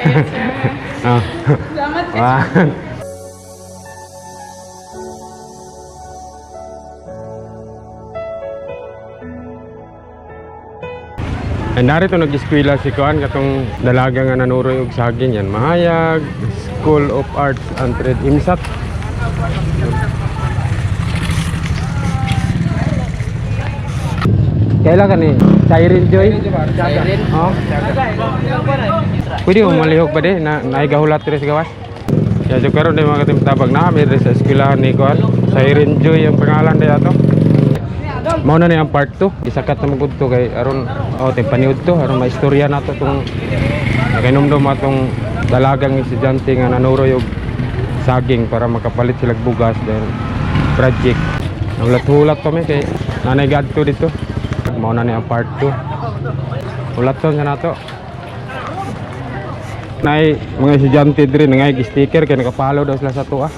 kayo, sir. Oh. Salamat kayo. One. Ay, narito nag-eskwela si Kuan katong dalaga nga nanuroy og saging yan. Mahayag School of Arts and Trade IMSAT. Kailan ka ni? Siren Joy? Siren. Oh. Pwede mo malihok ba di? Na, naigahulat diri sa gawas? Ya, so karon din mga katimtabag na kami diri sa eskwelahan ni Kuan. Siren Joy ang pangalan di ato. Mao na ni ang part 2. Gisakat na magud to kay aron oh timpaniud to aron maistorya nato tong nakainumdum atong dalagang estudyante nga nanuroy og saging para makapalit sila bugas dahil project. Nahulat-hulat pa mi kay nanay gadto dito. Mao na ni ang part 2. Hulat to sa nato. Nay mga estudyante diri nangay sticker kay nakapalo daw sila sa tuwa.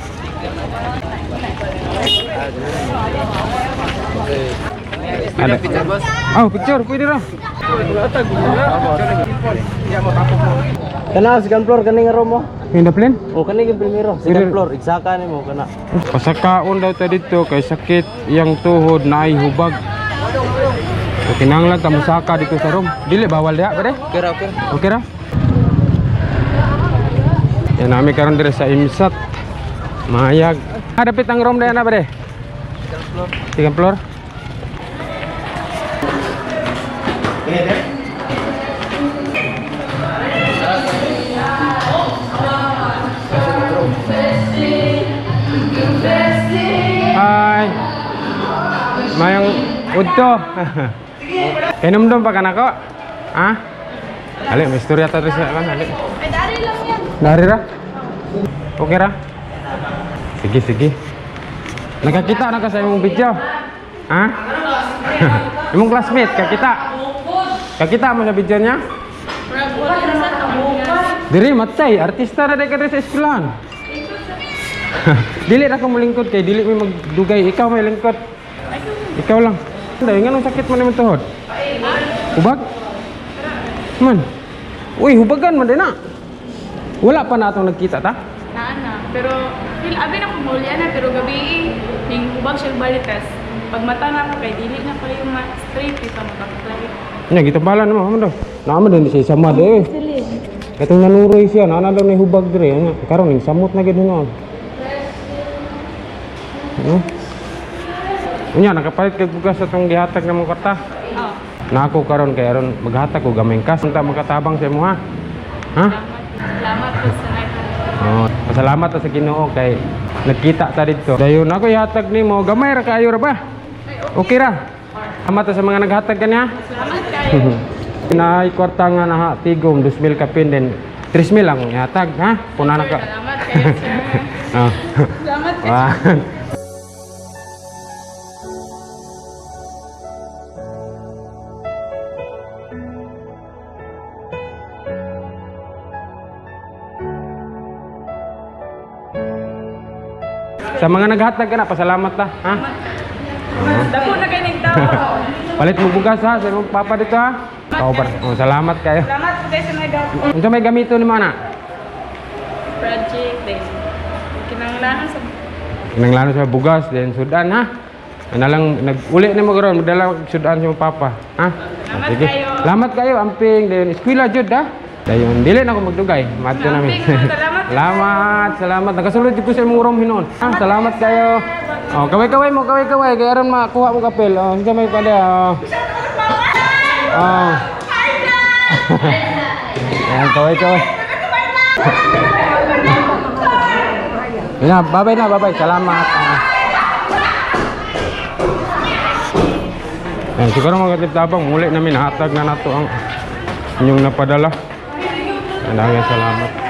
Ano? Oh, picture pwede ra. Kana second floor kani nga room mo. In the plane? O kani yung primero, second floor igsaka nimo kana. Pasakaon daw ta dito kay sakit yang tuhod na ay hubag. So, kinahanglan ta musaka dito sa room. Dili bawal diha pare. Okay ra, okay. Okay ra? Yan nami karon dire sa IMSAT. Mahayag. Ah, dapit ang room diha na pare. Second floor. Hi. Mayong udto. Kainomdom pa ka nako? Ha? Ali, may istorya ta sa kan, ali. Ay, dari lang yan. Dari ra? Okay ra? Sige, sige. Nakakita na ka sa imong video. Ha? Imong classmate, kakita. Kakita mo sa video niya? Diri matay, artista ra day ka diri sa eskwelahan. Dili ra ko molingkod kay dili mi magdugay, ikaw may lingkod. Ikaw lang. Dahil nganong sakit man imong tuhod? Hubag? Man. Uy, hubagan man din na. Wala pa na atong nagkita ta? Naa na. Pero, feel, abi na kumulya na, pero gabi eh, ning hubag siya balitas. Pag mata na ako kay dili na pala yung straight, ito mataklay. Nya gitabalan mo amo daw. Naamo din siya sama de. Katong nanuroy siya, nana daw ni hubag dire. Nya karon ning samot na gid hinuon. No? Unya nakapalit kag bugas atong gihatag namo kwarta. Oh, Na ako karon kay aron maghatag og gamay kas unta makatabang sa imo ha. Ha? salamat. Salamat po sa naghatag. Oh, pasalamat ta sa Ginoo kay nagkita ta didto. Dayon ako ihatag nimo gamay ra kaayo ra ba? Okay ra. Salamat ta sa mga naghatag kaniya. Salamat kayo. Naay kwarta nga naha tigom 2,000 kapin din 3,000 lang ihatag ha. Kuna na ka. Salamat kayo, sir. Ah. Salamat kayo. One. Sa mga naghatag ka na, pasalamat ta, ha? Dako na kayo ng tao. Palit mo bugas ha, sa imong papa dito ha. Oh, oh, salamat kayo. Salamat po kayo sa naghatag. Unsa may gamito ni mana? Project din. Kinanglahan sa Kinanglano sa bugas then sudan ha. Ana lang nag-uli na mo karon magdala og sudan sa imong papa, ha? Salamat Sige. kayo. Salamat kayo amping then eskwela jud ha. Dayon dili na ako magdugay. Madto namin. Amping, salamat. Salamat, salamat. Nakasulod jud ko sa imong room hinuon. Ha, salamat kayo. Oh, kaway-kaway mo, kaway-kaway kay aron makuha mo kapel. Oh, unsa may kada? Oh. Oh. Ayan, kaway-kaway. Yun na, babay na, babay. Salamat. Ah. Ayan, siguro mga katiptabang, muli namin hatag na nato ang inyong napadala. Maraming salamat.